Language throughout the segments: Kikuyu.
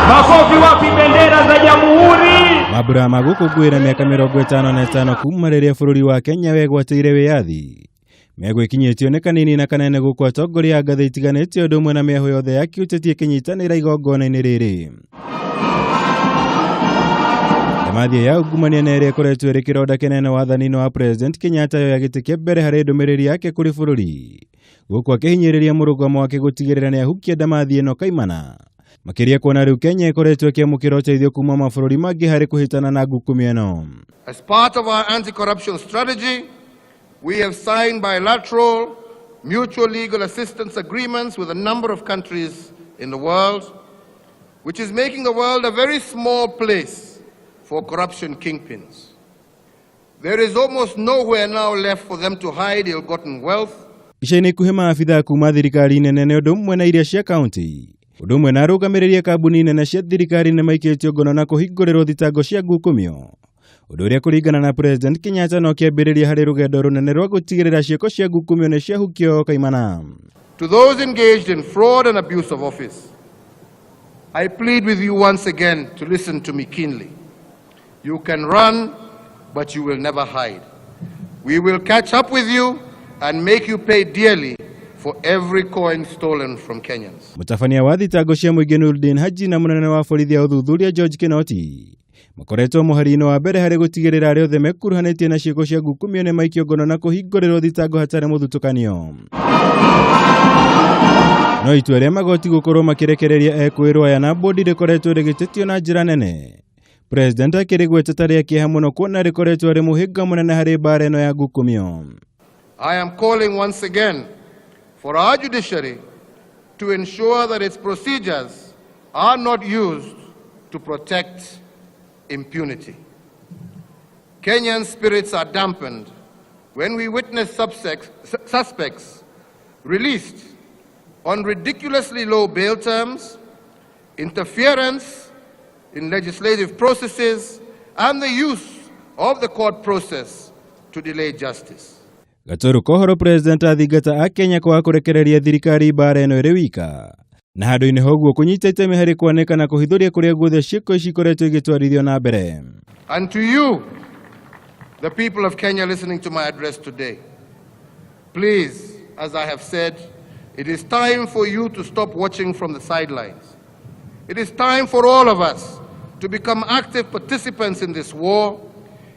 Makofi wapi bendera za jamhuri? Mambura ma gũkũngũĩra mĩaka 55 kuma rĩrĩa bũrũri wa Kenya wegwatĩire wĩyathi megwĩkinyĩtio nĩ kanini na kanene gũkũ atongoria a ngathĩ itiganĩte ũndũ ũmwe na mĩahũ yothe ya kĩũteti ĩkĩnyitanĩra igongona-inĩ rĩrĩ. Ndamathia ya ungumania na ĩrĩa ĩkoretwo ĩrĩ kĩronda kĩnene wathani-inĩ wa President Kenyatta yoya gĩtĩ kĩa mbere harĩ ndũmĩrĩri yake kũrĩ bũrũri gũkũ akĩhinyĩrĩria mũrũgamo wake gũtigĩrĩra nĩ ahukia ndamathia ĩno kaimana, makĩria kuona rĩu Kenya ĩkoretwo ĩkĩamũkĩra ũteithio kuma mabũrũri mangĩ harĩ kũhĩtana na ngukumio ĩno. As part of our anti-corruption strategy, we have signed bilateral mutual legal assistance agreements with a number of countries in the world, which is making the world a very small place for corruption kingpins. There is almost nowhere now left for them to hide ill-gotten wealth. Ica-inĩ ikuhĩ maabithaa kuma thirikari nene nĩ ũndũ ũmwe na iria cia kaunti ũndũ ũmwe na arũgamĩrĩri a kambuni nene cia thirikari nĩ maikĩtio ngono na kũhingũrĩrwo thitango cia ngukumio, ũndũ ũrĩa kũringana na President Kenyatta no kĩambĩrĩria harĩ rũgendo rũnene rwa gũtigĩrĩra ciĩko cia ngukumio nĩ ciahukio kaimana. To those engaged in fraud and abuse of office, I plead with you once again to listen to me keenly. You can run, but you will never hide. We will catch up with you and make you pay dearly for every coin stolen from Kenyans. Mũtabania wa thitango cia mũingĩ Nurdin Haji na mũnene wa borithi ya ũthuthuria George Kinoti makoretwo mũhari-inĩ wa mbere harĩ gũtigĩrĩra arĩa othe mekuruhanĩtie na ciĩko cia ngukumio nĩ maikio ngono na kũhingũrĩrwo thitango hatarĩ mũthutũkanio. No itua rĩa magoti gũkorwo makĩrekereria ekũĩrwo aya na bodi rĩkoretwo rĩgĩtetio na njĩra nene, President akĩrĩgweta ta rĩa kĩeha mũno kuona rĩkoretwo arĩ mũhĩnga mũnene harĩ mbara ĩno ya ngukumio. I am calling once again for our judiciary to ensure that its procedures are not used to protect impunity. Kenyan spirits are dampened when we witness suspects released on ridiculously low bail terms, interference in legislative processes, and the use of the court process to delay justice. Gatũrũ kohoro President athingata a Kenya kwaga kũrekereria thirikari mbara ĩno ĩrĩ wika na handũ-inĩ ha ũguo kũnyita itemi harĩ kwanĩka na kũhithũria kũrĩa guothe ciĩko ici ikoretwo igĩtwarithio na mbere. And to you, the people of Kenya listening to my address today, please, as I have said, it is time for you to stop watching from the sidelines. It is time for all of us to become active participants in this war.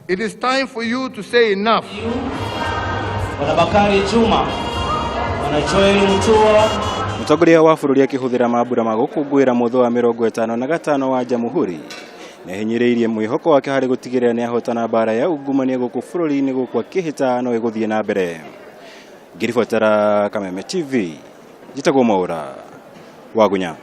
It is time for you to say enough. Bwana Bakari Juma, Bwana Joel Mutua. Mũtongoria wa bũrũri akĩhũthĩra mambura ma gũkũngũĩra mũthũ wa 55 wa Jamhuri nĩahinyĩrĩirie mwĩhoko wake harĩ gũtigĩrĩra nĩahotana mbara ya ungumania gũkũ bũrũri-inĩ gũkũ akĩhĩta no ĩgũthiĩ na mbere. Ngĩribotera Kameme TV, njĩtagwo Mwaũra Wagunya.